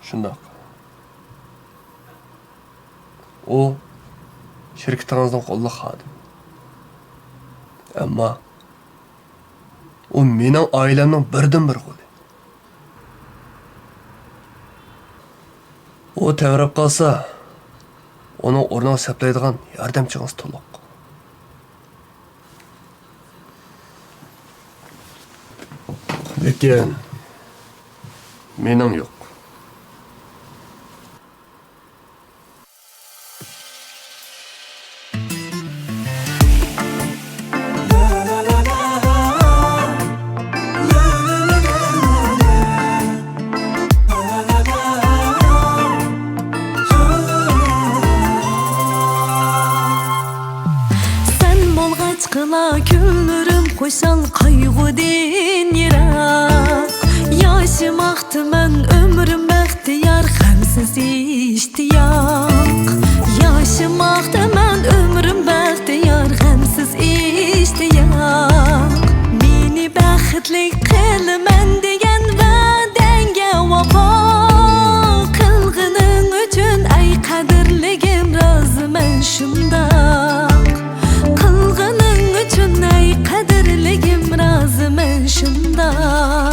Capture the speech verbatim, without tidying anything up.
شۇنداق. ئۇ شىركىتىڭىزنىڭ قوللۇق خادىمى. ئەمما ئۇ مېنىڭ ئائىلەمنىڭ بىردىنبىر قولى. ئۇ تەۋرەپ قالسا، ئۇنىڭ ئورنىغا سەپلەيدىغان ياردەمچىڭىز تولۇق. لېكىن مېنىڭ يوق. سەن بولغاچقىلا كۈنلىرىم خۇشال، قايغۇدىن يىراق. ياشىماقتىمەن ئۆمرۈم بەختىيار، غەمسىز ئىشتىياق. ياشىماقتىمەن ئۆمرۈم بەختىيار، غەمسىز ئىشتىياق. مېنى بەختلىك قىلىمەن دېگەن ۋەدەڭگە ۋاپا قىلغىنىڭ ئۈچۈن، ئەي قەدىرلىگىم، رازىمەن شۇنداق. قىلغىنىڭ ئۈچۈن، ئەي قەدىرلىگىم، رازىمەن شۇنداق.